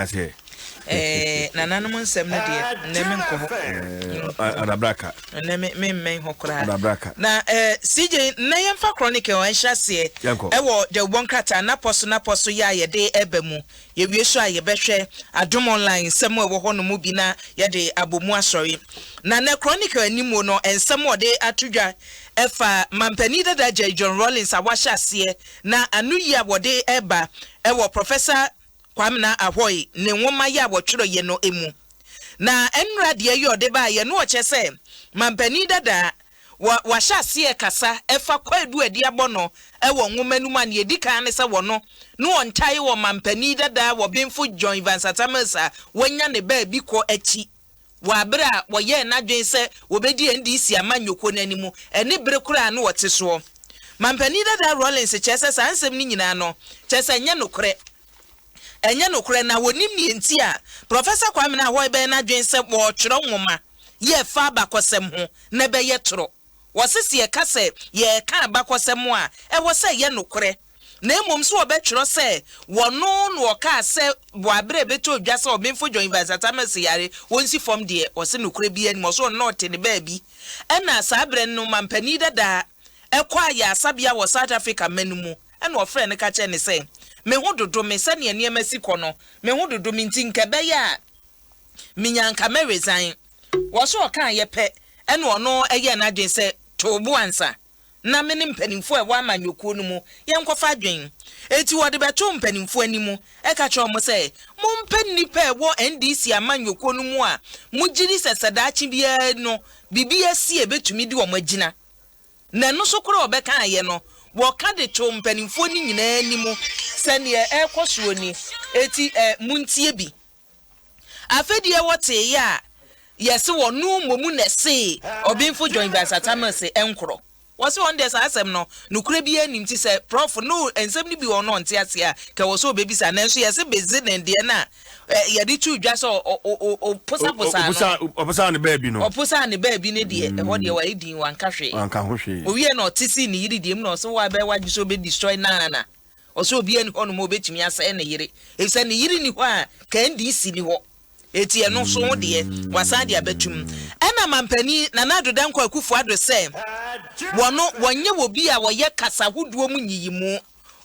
Aseɛ. Ɛɛ nananom nsɛm no deɛ nnɛ menkɔ hɔ. Ɛɛ adabraka. Nnɛ me memmɛn hɔ koraa. Adabraka. Na ɛɛ CJ nnɛ yɛmfa Chronicle nhyɛ aseɛ. Yɛnkɔ. Ɛwɔ dawubɔ nkrataa napɔ so napɔ so yɛ a yɛde ɛba mu. Yɛwie so a yɛbɛhwɛ Adom Online nsɛm a ɛwɔ hɔ no mu bi na yɛde abɔ mu asɔre. Na nnɛ Chronicle animu no nsɛm a wɔde ato dwa ɛfa Mampanin dada Jerry John Rawlings a wahyɛ aseɛ na anoyi a wɔde ɛba ɛwɔ Professor Kwamina Ahwoi ne nwoma yi a wɔtwerɛeɛ no mu. Na nnora deɛ yi ɔde baeɛ no ɔkyerɛ sɛ mampanin dada wɔ wahyɛ aseɛ rekasa ɛfa kwaadu a ɛde abɔ no wɔ nwoma no mu a nea ɛdi kan ne sɛ wɔno ne ɔntae wɔ mampanin dada wɔ Benfo John Evans Atta Mills a wanya ne baabi kɔ akyi wɔ abere a wɔyɛɛ n'adwene sɛ wɔbɛdi NDC amanyɔkuo no anim ɛne bere korɔ a na ɔte soɔ. Mampanin dada Rawlings kyerɛ sɛ saa nsɛm no nyinaa no kyerɛ sɛ ɛnyɛ nokorɛ. Ɛnyɛ nokorɛ na wɔnim deɛ nti a Professor Kwame Nahor bɛyɛ n'adwene sɛ wɔretwerɛ nwoma yi a ɛfa abakɔsɛm ho na ɛbɛyɛ torɔ. Wɔse sɛ yɛka sɛ yɛreka abakɔsɛm a, ɛwɔ sɛ ɛyɛ nokorɛ. Na mmom sɛ wɔbɛtwerɛ sɛ wɔno na ɔkaa sɛ wɔ aberɛ a ɛbɛtɔɔ dwa sɛ Ɔbenfo John Evans Atta Mills yare, wɔnsi fam deɛ, wɔse nokorɛ biara nnim. Wɔse ɔno na ɔte ne baabi. Ɛna saa berɛ no mampanin dadaa kɔ ayaresabea wɔ South Africa mma no mu. Ɛnna ɔfrɛɛ no ka kyerɛɛ no sɛ, Me ho dodo me, sɛnea nneɛma si kɔ no, me ho dodo me nti nka ɛbɛyɛ a minya anka mɛresign. Wɔ so ɔkaeɛ pɛ, ɛnna ɔno yɛɛ n'adwene sɛ, To wo bo ansa na me ne mpanimfoɔ a ɛwɔ amanyɔkuo no mu yɛnkɔfa adwene. Enti wɔde bɛtoo mpanimfoɔ anim ka kyerɛɛ wɔn sɛ, Mompɛ nnipa a ɛwɔ NDC amanyɔkuo no mu a mogye di sɛ sɛ daakye biara no biribi asi a ɛbɛtumi de wɔn agyina. Na ɛno nso koraa a wɔbɛkaeɛ no, wɔka de too mpanimfoɔ no nyinaa anim sɛ deɛ ɛrekɔ soɔ ni, enti ɛ, montie bi. Afei deɛ wɔteeɛ a, yɛse wɔno mmom na ɛsee Ɔbenfo John Evans Atta Mills nkorɔ. Wɔse wɔn deɛ saa asɛm no, nokorɛ biara nnim, nti sɛ Prɔf. No nsɛm no bi wɔ hɔ na ɔnte aseɛ a, nka ɛwɔ sɛ ɔbɛbisa. Nanso yɛse Bedze ne deɛ no a yɛde too dwa sɛ ɔposaposaa no. Ɔposaa ne baabi no. Ɔposaa ne baabi no deɛ, ɛhɔ deɛ wayɛ din, wanka hwee. Wanka ho hwee. Ɔwieɛ na ɔte sii ne yere deɛ mu na ɔse wo a bɛyɛ w'adwene sɛ wobɛ destroy no ara na ɔse obiara nni hɔnom a ɔbɛtumi asɛe ne yere, efisɛ ne yere nni hɔ a ka NDC nni hɔ. Enti ɛno nso ho deɛ wasan de abɛtum. Ɛna mampanin Nana Addo Dankwa Akufo Addo sɛ wɔno wɔnyɛ obi a ɔyɛ kasa hodoɔ mu nyiyimu.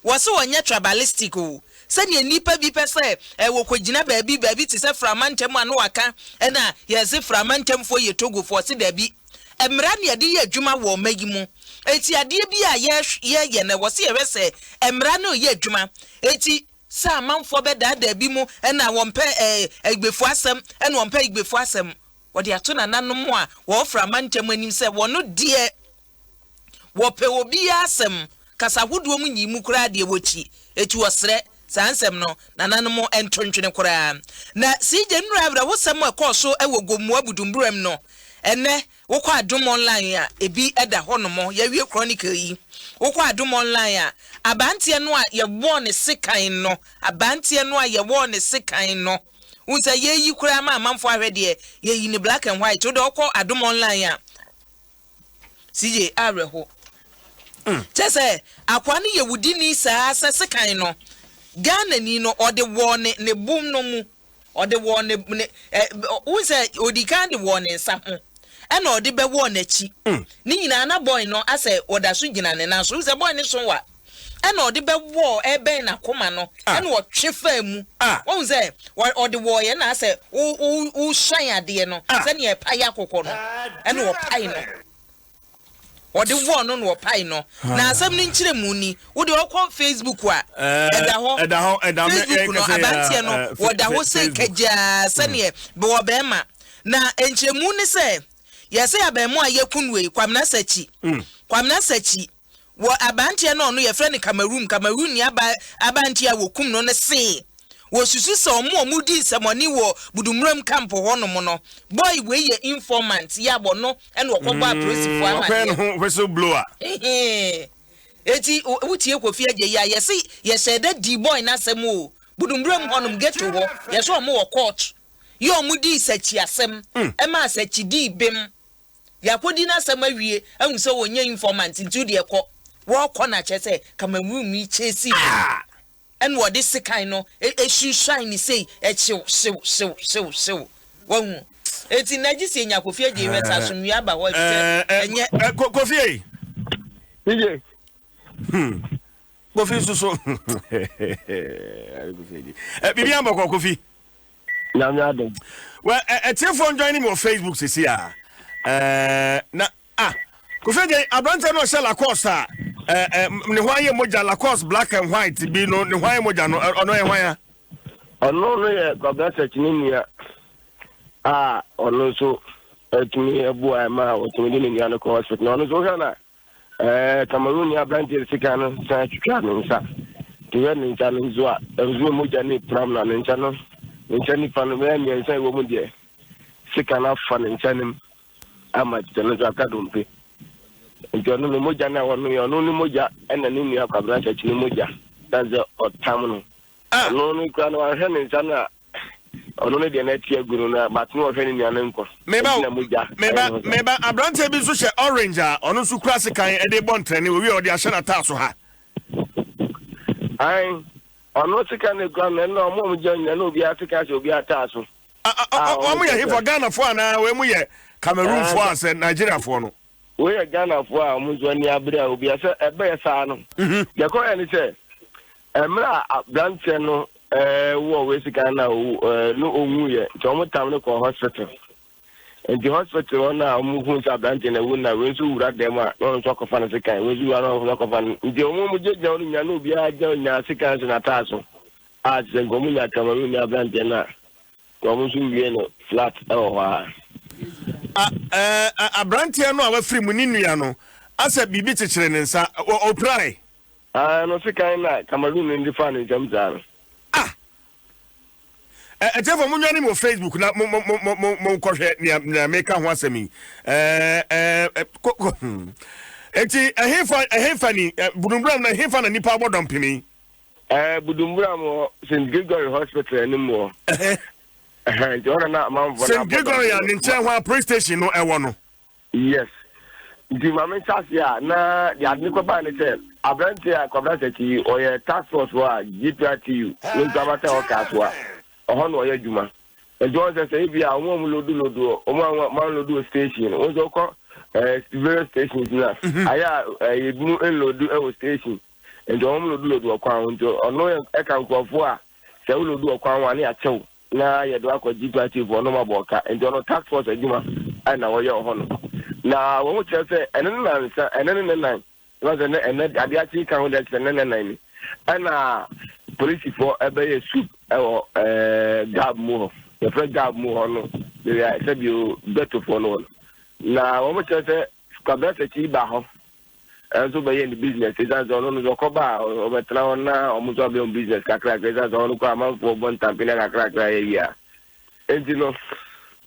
Wɔse wɔnyɛ tribalistic o, sɛdeɛ nnipa bi pɛ sɛ wɔkɔgyina baabi baabi te sɛ Frama ntam a na waka ɛna yɛse Frama ntamfoɔ yɛ Togofoɔ, ɔse daabi. Mmara na yɛde yɛ adwuma wɔ ɔma yi mu. Enti adeɛ bi a yɛyɛ no ɛwɔ sɛ yɛhwɛ sɛ mmara no reyɛ adwuma. Enti sɛ amanfoɔ bɛdaadaa bi mo ɛna wɔmpɛ Igbefoɔ asɛm ɛna wɔmpɛ Igbefoɔ asɛm, wɔde ato nananom a wɔwɔ Frama ntam anim sɛ wɔno deɛ Wɔpɛ obiara asɛm, kasa hodoɔ mu nyiyimu koraa deɛ wɔkyi, eti wɔsrɛ saa nsɛm no nananom nto ntwene koraa. Na CJ nnura awerɛhosɛm a ɛkɔɔ so wɔ Gomoa Budumburam no, ɛnnɛ wokɔ Adom Online a ebi da hɔnom, yɛawie Chronicle yi, wokɔ Adom Online a, abanteɛ no a yɛwɔɔ ne sekan no, abanteɛ no a yɛwɔɔ ne sekan no, wohu sɛ yɛyi koraa ma amanfoɔ ahwɛ deɛ, yɛyi no black and white, wode wokɔ Adom Online a, CJ awerɛho. Kyerɛ sɛ akoa no yɛ wudini saa sɛ sekan no Ghanani no ɔde wɔɔ ne ne bo no mu ɔde wɔɔ ne ne ɛ wohu sɛ odi kan de wɔɔ ne nsa ho ɛna ɔde bɛwɔɔ n'akyi ne nyinaa na boy no asɛ ɔda so gyina ne nan so wohu sɛ boy no so wa ɛna ɔde bɛwɔɔ ɛbɛn n'akoma no ɛna ɔtwe faa mu wɔn sɛ ɔde wɔɔyɛ na asɛ wosuan adeɛ no sɛnea ɛpae akokɔ no ɛna ɔpae no ɔde wɔɔ no na ɔpae no na asɛm no nkyerɛ mu ni wode ɔkɔ Facebook a ɛda hɔ ɛda hɔ ɛda Facebook no abanteɛ no wɔda hɔ sɛ kagyaa sɛneɛ wɔ bɛrima na nkyerɛmu ne sɛ yɛsɛ abɛɛmo a yɛku no yi Kwamina Sakyi Kwamina Sakyi Wɔ abanteɛ no a ɔno yɛfrɛ no Cameroon, Cameroonni aba abanteɛ a wɔkum no no see wɔsusu sɛ ɔmo a ɔmo di nsɛmɔne wɔ Budumuram camp hɔ nom no, boy wei yɛ informant yɛ a wɔno ɛna ɔkɔbɔ apolisifoɔ Ɔkɔyɛ amaneɛ. ne ho whistle blower. Hee. Eti wotie Kofi Adjei yi a yɛse yɛhyɛɛ da dii boy no asɛm o, Budumuram hɔ nom ghetto hɔ, yɛse ɔmo wɔ court yɛ ɔmo dii Sakyi asɛm ɛmaa Sakyi dii bem. Yɛakɔdi n'asɛm awie ahu sɛ ɔnyɛ informant nti wodeɛ kɔ. Wɔkɔ na kyerɛ sɛ Cameroon yi chasing no. Ɛna ɔde sekan no sunsuan ne sei, ɛkyew, hyew, hyew, hyew, hyew. Wahu? Enti nnɛ gye sɛ yɛnya Kofi Adjei hwɛ sɛ asomdwie aba hɔ efisɛ ɛnyɛ. Kofi ei. DJ. Kofi nso so. Kofi Adjei. Biribi abɔkɔ Kofi. Nyame adom. Well, ɛtiefoɔ njoin me wɔ Facebook sisi a. Na ah, Kofi Adjei, aberanteɛ no ɔhyɛ Lacoste a ne ho ayɛ mogya, Lacoste black and white bi no, ne ho ayɛ mogya no, ɔno yɛ hwan a? Ɔno no yɛ Kwabena Sɛkyi ne nua a ɔno nso atumi aboa ma wɔtumi de ne nua no kɔ hospital. Na ɔno nso wohwɛ na Cameroon ni aberanteɛ sika no san twitwa ne nsa. Nti wohwɛ ne nsa no nso a, ɛnso mogya ne pram na ne nsa no, ne nsa nifa no bɛyɛ mmiɛnsa ɛwɔ mu deɛ, sika no afa ne nsa no mu ama tete no nso aka dompe. Nti ɔno no mogya no a ɔno yɛ ɔno ne mogya ɛna ne nua Kwabena Sɛkyi ne mogya. San sɛ ɔtam no. Ɔno no kura no wahwɛ ne nsa no a ɔno ne deɛ no ati agu no na but no ɔhwɛ ne nua no nkwa. Meba o, meba, meba, aberanteɛ bi nso hyɛ orange a ɔno nso kura sekan de bɔ ntrɛne, owie a ɔde ahyɛ n'ataaso ha. Ae, ɔno sekan na ekura no, ɛnna ɔmo a ɔmo gyina nyina na obiara sekan hyɛ obiara ataaso. Wɔn yɛ hefoɔ, Ghanafoɔ anaa wɔn mu yɛ Cameroonfoɔ a sɛ Nigeriafoɔ no? Wei yɛ Ghanafoɔ a wɔn nso ani abere a obiara sɛ ɛbɛyɛ saa no. Deɛ ɛkɔyɛ ne sɛ, mmerɛ a aberanteɛ no wɔ wei sika no a no ɔwuiɛ nti wɔn tam no kɔɔ hospital. Nti hospital hɔ no a wɔn hu sɛ aberanteɛ no awu na wei nso wura dɛm a na ɔno nso akɔfa no sekan, wei nso wura na ɔno nso akɔfa no. Nti wɔn wɔn gyinagyina hɔ no nyinaa na obiara gyina nyinaa sekan hyɛ n'ataa so a kyerɛ nka wɔn nya Cameroon ne aberanteɛ no a Wɔn nso wie no flat wɔ hɔ ara. A ɛɛ aberanteɛ no a wafiri mu ne nua no asɛ biribi kyekyere ne nsa ɔpirae. Ah no sekan na Cameroon no de faa ne nsam saa no. Ah! Ɛ ɛtiɛfo mo nwane me wɔ Facebook na mo mo mo mo mo nkɔhwɛ nea nea meka ho asɛm yi. Ɛɛ ɛɛ ko ko hmm. Eti ɛhefa ɛhefa ni Budumburam na ɛhefa na nipa abɔ dɔmpem yi? Ɛɛ Budumbura mu hɔ, St. Gregory Hospital anim hɔ. Ɛhɛn, nti hɔ na na amanfoɔ no St. abɔ Gregory a dɔmpem ne no. nkyɛn hɔ a police station no ɛwɔ no. Yes. Nti maame nhyɛ aseɛ a, na deɛ ade no kɔbae ne sɛ, aberanteɛ a Kwabena Sɛkyi yi, ɔyɛ task force hɔ a, GPRTU, ne nkorabata a ɛwɔ Kasoa, ɛhɔ na ɔyɛ adwuma. Nti wɔn sɛ sɛ ebi a wɔn a wɔn lodu lodu wɔn a wɔn lodu wɔ station wɔn sɛ wɔkɔ ɛɛ various stations na ayɛ a ɛɛ ebinom nlodu ɛwɔ station. Nti wɔn lodu lodu ɔkwan ho nti ɔno ɛka nkurɔfoɔ a sɛ wo lodu ɔkwan ho a ne yɛakyɛw na yɛde wakɔ GPRT foɔ no ma bɔ ɔka nti ɔno task force adwuma ɛna wɔyɛ wɔ hɔ no na wɔn kyerɛ sɛ ɛne ne nansa ɛne ne ne nan ɛna sɛ ne ɛnɛ adeɛ akye ka ho deɛ kyerɛ ne ne nan ni ɛna polisifoɔ ɛbɛyɛ soup ɛwɔ ɛɛ gab mu hɔ yɛfrɛ gab mu hɔ no baabi a sɛbi ghettofoɔ no wɔ no na wɔn kyerɛ sɛ Kwabena Sakyi ba hɔ nso bɛyɛ ne business ɛsiane sɛ ɔno no sɛ ɔkɔba a ɔbɛtena hɔ na ɔmo nso abɛn business kakrakra ɛsiane sɛ ɔno kɔ amanfoɔ bɔ ntampe na kakrakra yɛ yie a nti no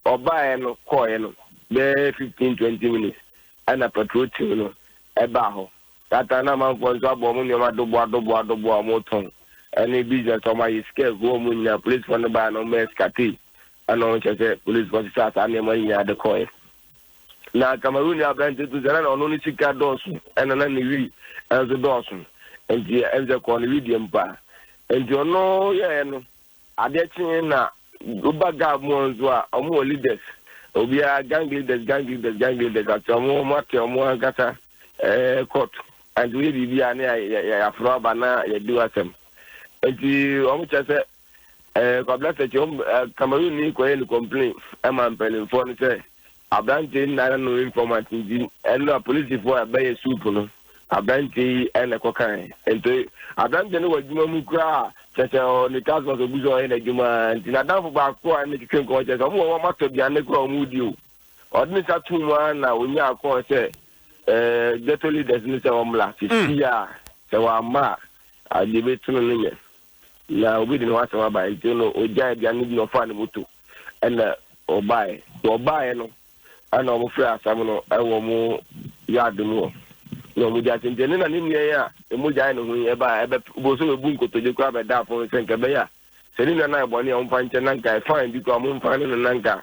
ɔbaeɛ no kɔɔeɛ no bɛyɛ 15 20 minutes ɛna patrol team no ɛbaa hɔ tata na amanfoɔ nso abɔ ɔmo nneɛma doboa doboa doboa ɔmo tɔn ɛne business ɔmo ayɛ sika egu ɔmo nyinaa policefoɔ no baa na ɔmo bɛyɛ sikatei ɛna ɔmo kyerɛ sɛ policefoɔ sesa saa nneɛma nyinaa de kɔɔeɛ. Na Cameroon aberante to sɛ na ɔno ne sika dɔɔso ɛna na ne wiri nso dɔɔso nti ɛnsɛ kɔɔ ne wedeɛ mu paa nti ɔno yɛɛ no adeɛ kyee na woba gab mu nso a ɔmo wɔ leaders obiara gang leaders gang leaders gang leaders ate ɔmo ɔmo ate ɔmo ankasa ɛɛ court nti woyɛ biribi a ne yɛaforo aba na yɛdi w'asɛm nti ɔmo kyerɛ sɛ Eh, Kwabena Sɛkyi, wɔn eh, Cameroon ni kɔyɛ ne complain ɛma mpanimfoɔ no sɛ aberanteɛ yi nana no informant nti ɛno a polisifoɔ a ɛbɛyɛ soup no aberanteɛ yi ɛna ɛkɔkae nti aberanteɛ no wɔ adwuma mu koraa kyɛ sɛ ɔ ne task force ogu so ɔyɛ n'adwuma nti n'adamfo baako a ɛne twetwe nkɔmɔ kyɛ sɛ wɔn wɔ wɔn atɔ aduane koraa wɔn di o ɔde ne nsa tum ara na onyaa kɔɔ sɛ ɛɛ ghetto leaders no sɛ wɔn mmla sisi a sɛ wɔn amma a adeɛ bɛtunu no nyɛ. Na obi de ne ho asɛm aba nti no ogyae aduane no di na ɔfaa ne moto ɛna ɔbaeɛ. Na ɔbaeɛ no ɛna wɔn frɛ asɛm no ɛwɔ wɔn yard mu hɔ na wɔn gya nti ɛno na ne nua yi a emu gyae ne ho yi ɛba ɛbɛ bɔ so bɛbu nkotodwe koraa bɛda afɔn sɛ nka ɛbɛyɛ a sɛ ne nua no ayɛ bɔne a wɔmfa nkyɛn na nka fine bi koraa wɔmfa ne no na nka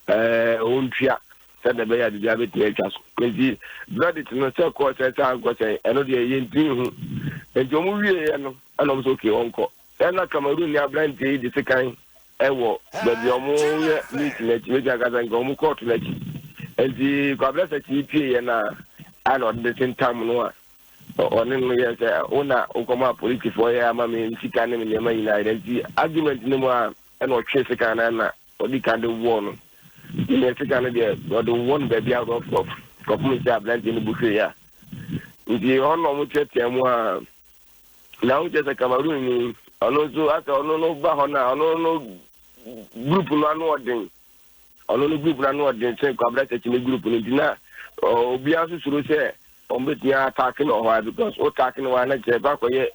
ɛɛ ɔntua sɛdeɛ ɛbɛyɛ a biribiara bɛtumi atwa so. Nti verdict no sɛ kɔɔ sɛ sɛ ankɔ sɛ ɛno deɛ yɛntumi nhu. Nti wɔn wieɛ no ɛna wɔn sɛ okay wɔnkɔ. Ɛna Cameroon ni aberanteɛ yi de sekan wɔ baabi a wɔyɛ meeting no akyi, mɛtumi aka sɛ nka wɔn kɔɔto no akyi. Nti Kwabena Sakyi yi pieeɛ no a, ana ɔde de tentam no a ɔne no yɛ sɛ wo na wokɔma apolisifoɔ yɛ ama me sika ne me nneɛma nyinaa yɛ. Nti argument no mu a ɛna ɔtwe sekan no na ɔdi kan de wɔɔ no. Nti ne sekan no deɛ ɔde wɔ no baabi a rough rough kɔpem sɛ aberanteɛ no bu hwee a. Nti hɔ na wɔteatea mu a na wokyɛ sɛ Cameroon ni ɔno nso asɛ ɔno no ba hɔ no a ɔno no group no ano ɔden ɔno no group no ano ɔden sɛ Kwabena Sakyi ne group no nti na obiara nso suro sɛ wɔn bɛtumi ataake no wɔ hɔ a because wo taake no wɔ a na kyerɛ ɛkɔ akɔyɛ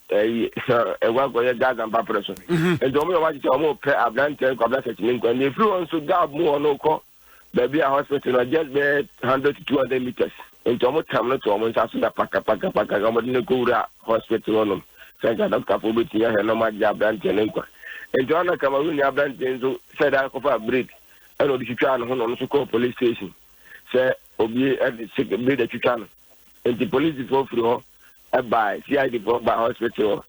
ɛyi ɛkɔ akɔyɛ Gaza mpaprɛ so mhm. nti wɔn yɛ wɔn akyekyɛ wɔn pɛ aberanteɛ Kwabena Sakyi ne nkwa nea efiri wɔn nso gab mu hɔ no kɔ Baabi a hospital no just bɛyɛ 100 to 200 meters nti wɔn tam no to wɔn nsa so na paka paka paka wɔn de no kɔ wura hospital hɔnom sɛ nka dɔktafoɔ bɛtumi ahwɛ na wɔn agye aberanteɛ no nkwa. Nti wɔn na Cameroon ni aberanteɛ nso sɛ de akɔfa blade ɛna ɔde twitwaa ne ho na ɔno nso kɔɔ police station sɛ obi ɛde blade atwitwa no. Nti polisifoɔ firi hɔ ɛbae CID foɔ baa hospital hɔ.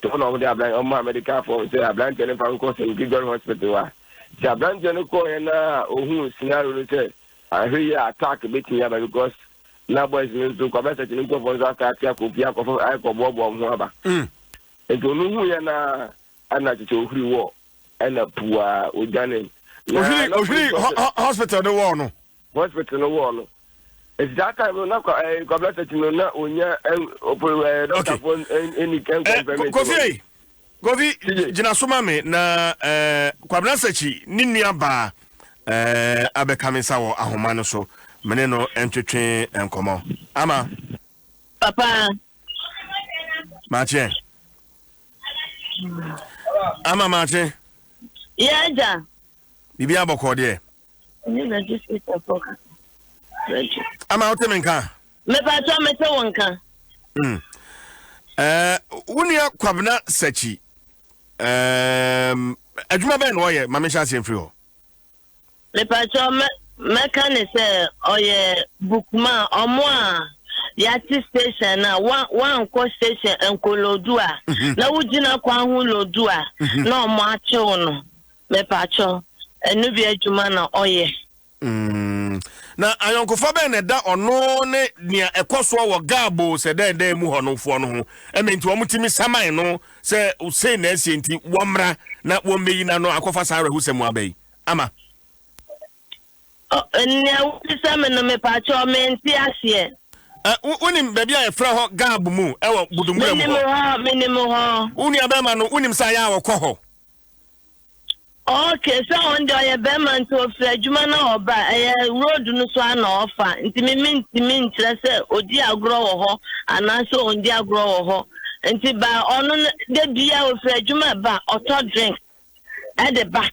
Nti hɔ na wɔde aberanteɛ wɔn maa medical foɔ sɛ aberanteɛ no mfa nkɔ St. Gregory hospital a. Nti aberanteɛ no kɔɔɛ na ohuu scenario no sɛ ahwɛ yie a attack bɛtumi aba because na boys no nso Kwabena Sakyi ne nkurɔfoɔ nso asa ate akɔ fie akɔfo akɔboaboa wɔn ho aba. Mm. Nti ɔno huiɛ na ɛna kyekyɛ ohuri wɔ ɛna pua odwane. Ohuri ohuri hospital no wɔɔ no. Hospital no wɔɔ no. Nti saa time no na eh, Kwabena Sakyi no na onya eh, doctor fo ɛni ɛnkɔnfɛn mi. Kofi Kofi gyina so ma me na eh, Kwabena Sakyi ne nua baa eh, abɛka me nsa wɔ ahoma no so mene no ntwetwe nkɔmɔ ama. Papa. Maakye. Ama maakye. Yɛ agya. Biribi abɔkɔ deɛ. Ama wote me nka? Mepatɔ mete wo nka. Mm. Eh, wo nua Kwabena Sakyi, um, adwuma bɛn na ɔyɛ? Ma menhyɛ aseɛ mfiri hɔ. Mepatɔ mɛ mɛka ne sɛ ɔyɛ bukuma ɔmo a yɛate station a wankɔ station nkolodu a mhm. na wogyina kwan ho lodu a mhm. na ɔmo akyew no. Mepakyɛw, ɛno bi adwuma na ɔyɛ. Mm. Na ayɔnkofa bɛn na ɛda ɔno ne nea ɛkɔ soɔ wɔ Gabo sɛ dɛn dɛn mu hɔ no foɔ no ho ɛma nti wɔn tumi saman no sɛ sei na ɛsie nti wɔmmra na wɔmmɛyi n'ano akɔfa saa awerɛhosɛm aba yi ama. Nea wobisa me no mepakyɛw mente aseɛ. Ɛ, wonim baabi a yɛfrɛ hɔ Gab mu ɛwɔ Budumbura mu hɔ? Menim hɔ, menim hɔ. Wo nua bɛrima no, wonim sɛ ayɛ a wɔkɔ hɔ? Ok, sɛ ɔno deɛ ɔyɛ bɛrima nti ɔfiri adwuma na ɔba ɛyɛ road no so ara na ɔfa nti me mentumi nkyerɛ sɛ ɔdi agorɔ wɔ hɔ anaasɛ ɔndi agorɔ wɔ hɔ nti ba ɔno no da biara ɔfiri adwuma ba ɔtɔ drink ɛde ba.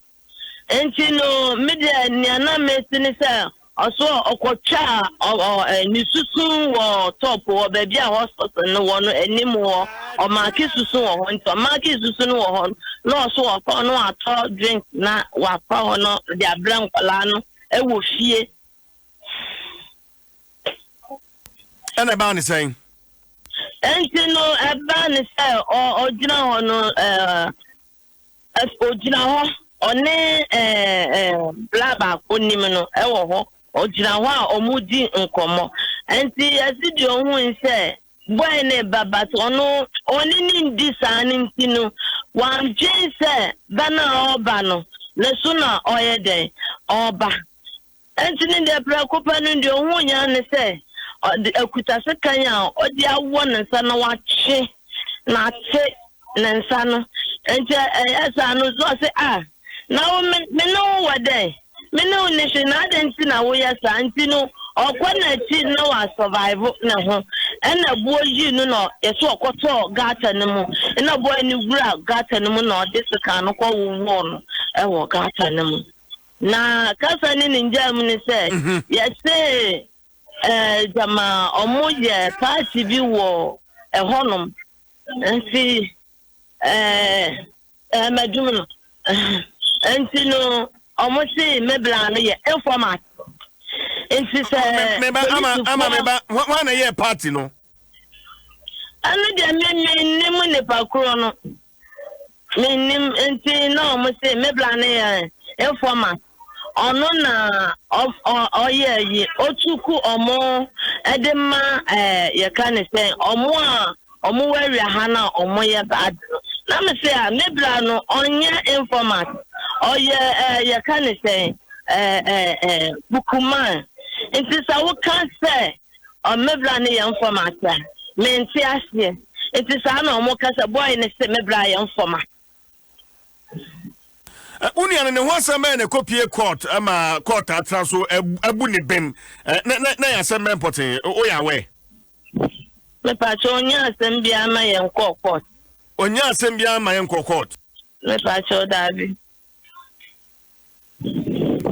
Enti no, me deɛ nea na mete ne sɛ ɔso ɔkɔtwaa ne susu wɔ top wɔ baabi a hospital no wɔ no anim hɔ. Ɔmaake susu wɔ hɔ nti ɔmaake susu no wɔ hɔ no na ɔso ɔkɔ no watɔ drink na wafa hɔ no de abrɛ nkwadaa no wɔ fie. Ɛna ɛbaa ne sɛn? Enti no ɛbaa ne sɛ ɔgyina hɔ no ɛɛ. Ɔgyina hɔ, ɔne bra baako nim no wɔ hɔ. Ɔgyina hɔ a wɔredi nkɔmmɔ. Nti yɛse deɛ ɔhui sɛ boy no reba but ɔno ɔne no ndi saa no nti no wandwen sɛ ba no a ɔreba no ne so na ɔyɛ dɛn ɔreba. Enti ne deɛ prɛko pɛ no deɛ ɔhuu nyaa ne sɛ ɔde akuta sekan a ɔde awɔ ne nsa na watwe na ate ne nsa no. Enti ɛyɛ saa no so ɔse ah na wo me me ne wo wɔ dɛn? Me ne wo ni hwee na adɛn nti na woyɛ saa? Nti no ɔkɔ n'akyi na wa survive ne ho ɛna boɔ yii no na yɛsɛ ɔkɔtɔɔ gutter no mu ɛna boy no wura gutter no mu na ɔde sekan no kɔ wowɔɔ no ɛwɔ gutter no mu. Na kasa ne ne ngyaa mu ne sɛ yɛse eh, gyama ɔmo yɛ party bi wɔ ɛhɔnom nti eh, eh, madum no nti no ɔmo se me bla no yɛ informat nti sɛ meba ama ama meba hwan na yɛ party no ɛno deɛ me me nim nipa korɔ no. Mennim, nti na ɔmo se me bra no yɛ informer, ɔno na ɔyɛ ayi, otu ku ɔmo de ma ɛɛ yɛka ne sɛn, ɔmo a ɔmo wɔ awia ha no a ɔmo yɛ bad no. Na me se a, me bra no ɔnyɛ informer, ɔyɛ ɛɛ yɛka ne sɛn, ɛɛ ɛɛ ɛɛ bukuman. Nti sɛ woka sɛ Ɔ me bra no yɛ nfɔmat a, mente aseɛ. Nti saa na ɔmo ka sɛ boy no se me bra yɛ nfɔmat. Wo nua no ne ho asɛm bɛn na ɛkɔpie court ma court atra so abu ne bem? Na na na yɛ asɛm bɛn pɔtee? Woyɛ aware? Mepakyɛ ɔnnya asɛm biara ma yɛn kɔɔ court. Ɔnnya asɛm biara ma yɛn kɔɔ court? Mepakyɛ daabi.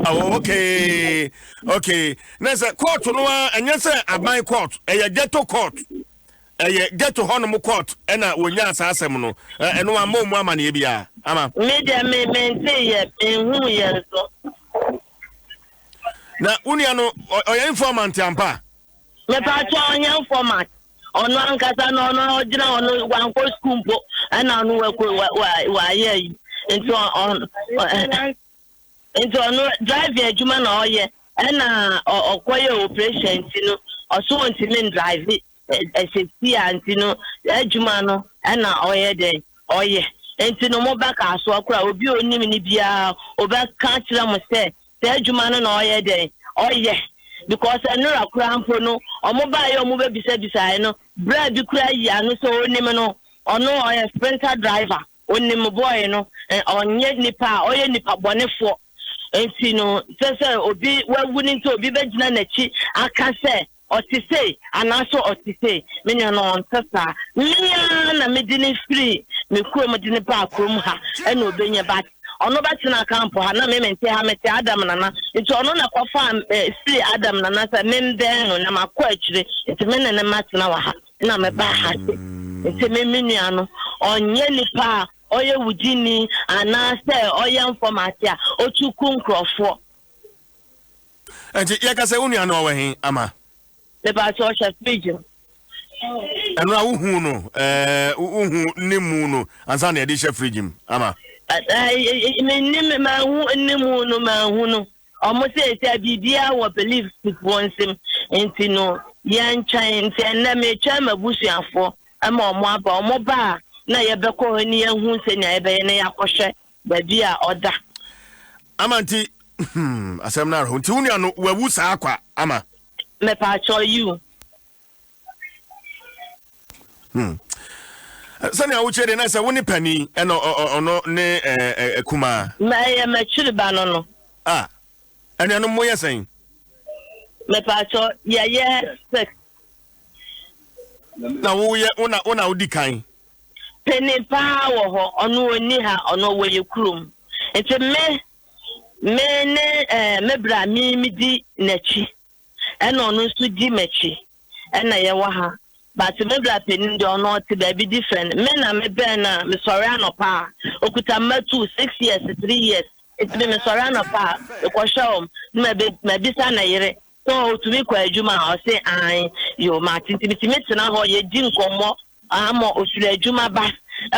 Oh, okay okay na sɛ court no a ɛnyɛ sɛ aban court, ɛyɛ ghetto court, ɛyɛ ghetto hɔnom court ɛna wɔnyaa saa asɛm no. Ɛno amma ɔmu amanneɛ biara ama? Me deɛ me mente yɛ, menhu yɛ nso. Na wo nua no ɔyɛ informant ampa? Mepakyɛ ɔnyɛ informant. Ɔno ankasa no ɔno ɔgyina hɔ no wankɔ sukuu mpo ɛna ɔno wako wayɛ yi nti ɔn nti ɔno driving adwuma na ɔyɛ ɛna ɔkɔyɛ operation nti no ɔso ɔntumi ndrive ɛsɛsi a nti no adwuma no ɛna ɔyɛ dɛn ɔyɛ nti no mo ba kaasoa koraa obi a onim ne biara ɔbɛka kyerɛ mo sɛ saa adwuma no na ɔyɛ dɛn ɔyɛ because ɛnora koraa mpo no ɔmo baeɛ ɔmo bɛbisabisaeɛ no braa bi koraa yi ano sɛ onim no, ɔno ɔyɛ sprinter driver, onim boy no, ɔnyɛ nipa a ɔyɛ nipa bɔnefoɔ. Nti no sɛ sɛ obi wawu no nti obi bɛgyina n'akyi aka sɛ Ɔte sei anaasɛ ɔte sei, me nua no ɔnte saa. Me ara na mede no firi me kurom de no baa kurom ha ɛna ɔbɛnya but ɔno bɛtena camp ha na me mente ha, mete Adam Nana nti ɔno na kɔfaa me firi Adam Nana sɛ membɛn no na makɔ akyire nti me ne no matena wɔ ha na mebaa ha sei. Nti me me nua no ɔnyɛ nipa a ɔyɛ wugyini anaasɛ ɔyɛ nfɔmate a ɔtu ku nkurɔfoɔ. Nti yɛka sɛ wo nua no ɔwɔ he ama? Mepakyɛ ɔhyɛ fridge mu. Ɛno a wohu no ɛɛ wohu ne mu no ansa na yɛde hyɛ fridge mu ama? Ɛɛ mennim, manhu ne mu no, manhu no. Ɔmo sɛ sɛ biribiara wɔ beliefsfoɔ nsam nti no yɛntwɛn. Nti ɛnnɛ metwɛn m'abusuafoɔ ma ɔmo aba. Ɔmo ba a na yɛbɛkɔ hɔ ne yɛahu sɛnea yɛbɛyɛ na yɛakɔhwɛ baabi a ɔda. Ama nti hmm asɛm no awerɛho nti wo nua no wawu saa kwa ama. Mepaakyɛw yiw. Hmm. Sɛnea wokyerɛ deɛ na sɛ wo ne panin ɛna ɔno ne kumaa. Mɛyɛ m'akyiri ba no no. Ah, anuanom moyɛ sɛn? Mepaakyɛw yɛyɛ six. Na woyɛ wo na wo na wodi kan. Panin paa wɔ hɔ, ɔno ɔnni ha, ɔno ɔwɔ yɛ kurom. Nti me, me ne eh, me bra me medi n'akyi, ɛna ɔno nso di m'akyi, ɛna yɛwɔ ha. But me bra panin deɛ ɔno ɔte baabi different. Me na me bɛn no a, mesɔre anɔpa a, ɔkuta mma two, 6 years, 3 years. Nti me mesɔre anɔpa a, mekɔhwɛ wɔn, na mabisa ne yere sɛ ɔtumi kɔ adwuma a, ɔse ae, yo mate. Nti metumi tena hɔ, yɛdi nkɔmmɔ ama ɔfiri adwuma ba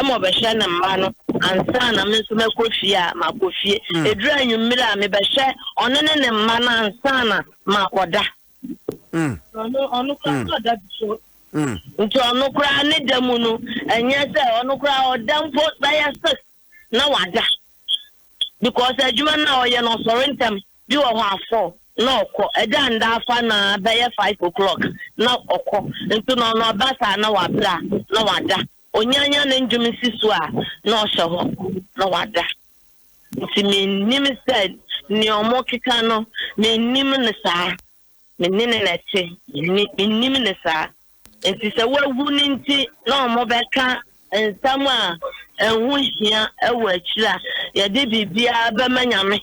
ma ɔbɛhwɛ ne mma no ansa na me nso mɛkɔ fie a makɔ fie. Ɛduru anwummere a mebɛhwɛ ɔno ne ne mma no ansa na makɔda. Nti ɔno koraa ne da mu no ɛnyɛ sɛ ɔno koraa ɔda mpo bɛyɛ 6 na wada because adwuma no a ɔyɛ no ɔsɔre ntɛm bi wɔ hɔ a 4 na ɔkɔ, ɛda nda afa na bɛyɛ 5 o'clock na ɔkɔ. Nti na ɔno ɔba saa na wabra na wada, onyanya ne ndwom si so a na ɔhyɛ hɔ na wada. Nti mennim sɛ nea ɔmo keka no, mennim no saa. Menni ne n'akyi, mennim ne saa. Nti sɛ wawu no nti na ɔmo bɛka nsɛm a ɛho hia wɔ akyiri a, yɛde biribiara bɛma Nyame,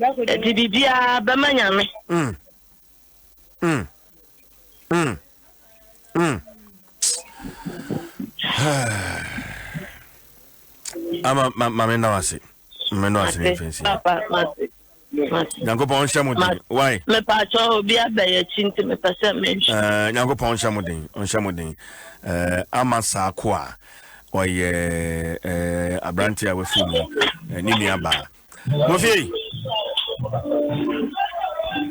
yɛde biribiara bɛma Nyame. Ama ma ma me na ase. Me no ase ne mfensi. Papa, mate. Nyankopɔn nhyɛ mo den. Why? Mepaakyɛ obi aba yɛ akyi nti mepɛ sɛ menhwɛ. Nyankopɔn nhyɛ mo den. Nhyɛ mo den. Ama saa ko a. Ɔyɛ aberante a wafiri mu ne nua baa. Kofi.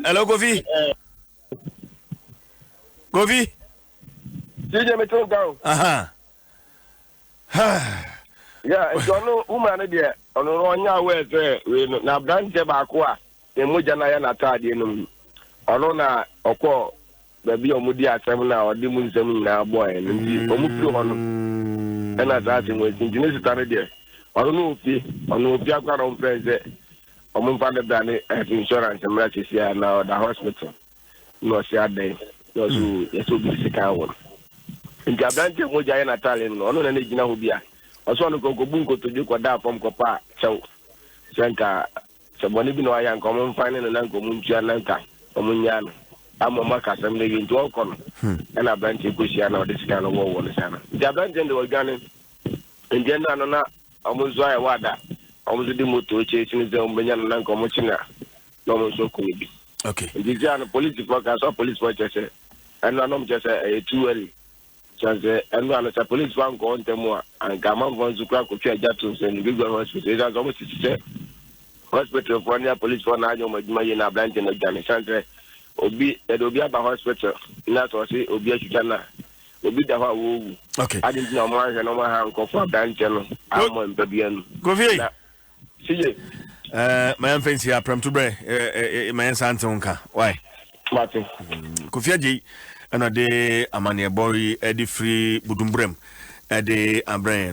Hello Kofi. Kofi. CJ me to nka o. Aha. Yeah, nti ɔno woman no deɛ ɔno no ɔnyɛ aware sɛ wei no na aberanteɛ baako a ne mogya no ayɛ n'ataadeɛ no mu ɔno na ɔkɔ baabi a wɔdi asɛm no a ɔde mu nsɛm nyinaa bɔɔɛ no nti wɔn firi hɔ no ɛna saa asɛm wɔ esi nti ne sista no deɛ ɔno no ofie ɔno ofie akora na wɔn frɛ sɛ wɔn mfa ne bra ne health insurance mmra sisi a na ɔda hospital na ɔsi adɛn na ɔsi o yɛsɛ obi de sika wɔ no nti aberanteɛ mogya yɛ n'ataare no ɔno na ne gyina hɔ bi a ɔsɛ ɔno kɔkɔbu nkotodwe kɔdaa fam kɔpa kyɛw sɛ nka Sɛ bɔne bi na wayɛ a, nka wɔmfa ne no na nka wɔntua na nka wɔnnyaa no ama wɔn aka asɛm no awie. Nti ɔrekɔ no, ɛna aberanteɛ kɔhyia na ɔde sika no wɔwɔ no saa no. Nti aberanteɛ no de ɔdwane. Nti ɛno ano na wɔn nso ayɛ wada. Wɔn nso de moto kyɛ sini sɛ wɔbɛnya no na nka wɔkye no a na wɔn nso aku no bi. Okay. Nti sɛ ano polisifoɔ ka so apolisifoɔ kyɛ sɛ ɛno ano kyɛ sɛ ɛyɛ too early. Kyerɛ sɛ, ɛno ano sɛ polisifo ankɔ hɔ ntɛm a, anka amanfoɔ nso koraa kɔtwa agya to sɛ Nubigua Hospital. Ɛsiane sɛ wɔsisi sɛ hospitalfoɔ ne apolisifoɔ na anyɛ wɔn adwuma yie na aberante no adwane. Ɛsiane sɛ obi yɛde obi aba hospital na sɛ ɔse obi atwitwa no a, obi da hɔ a wɔrewu. Okay. Adi nti na wɔn ahwɛ na wɔn aha nkɔfo aberanteɛ no ammɔ mpa bi anu. Kofi. Na CJ. Ma yɛmfa nsi aprɛmto berɛ ma yɛnsa nte wo nka why mate Kofi Agyei ɛna de amanneɛbɔ yi de firi Budumburam de abrɛ yɛn no.